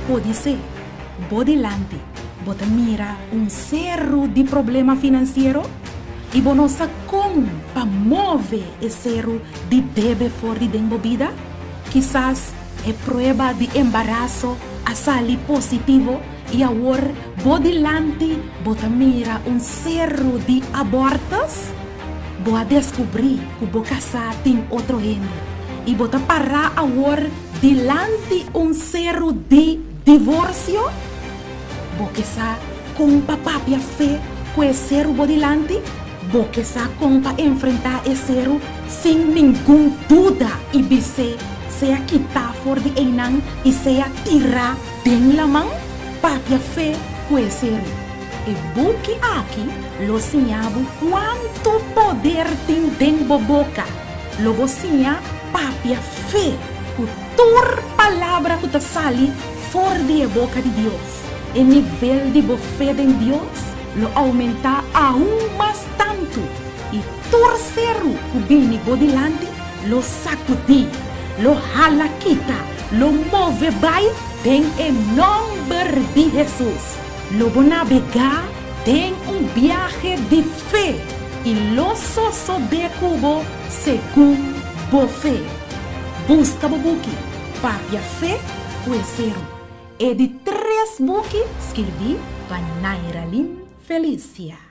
Podisé bo dilanti bo ta mira un seru di problema finansiero i bo no sa kon pa move e seru di debe for di den bo bida? Kisas e prueba di embaraso a sali positivo i awor bo dilanti bo ta mira un seru di abortus? Bo a deskubrí ku bo kasá tin otro hende i bo ta pará awor dilanti un seru di divorsio? Bo ke sa kon pa papia fe ku e seru bo dilanti? Bo ke sa kon pa enfrentá e seru sin ningun duda i bis'é sea kitá for di einan i sea tirá den laman? Papia fe ku e seru. E buki aki lo siña bo kuantu poder tin den bo boka. Lo bo siña papia fe ku tur palabra ku ta sali for di e boka di Dios. E nivel di bo fe den Dios lo oumentá aun mas tantu, i tur seru ku bini bo dilanti lo sakudí, lo hala kita, lo move bai den e nòmber di Hesus. Lo bo nabegá den un biahe di fe i lo sosodé ku bo segun bo fe. Buska bo buki Papia Fe ku e Seru, e di tres buki skirbí pa Nairalyn Felicia.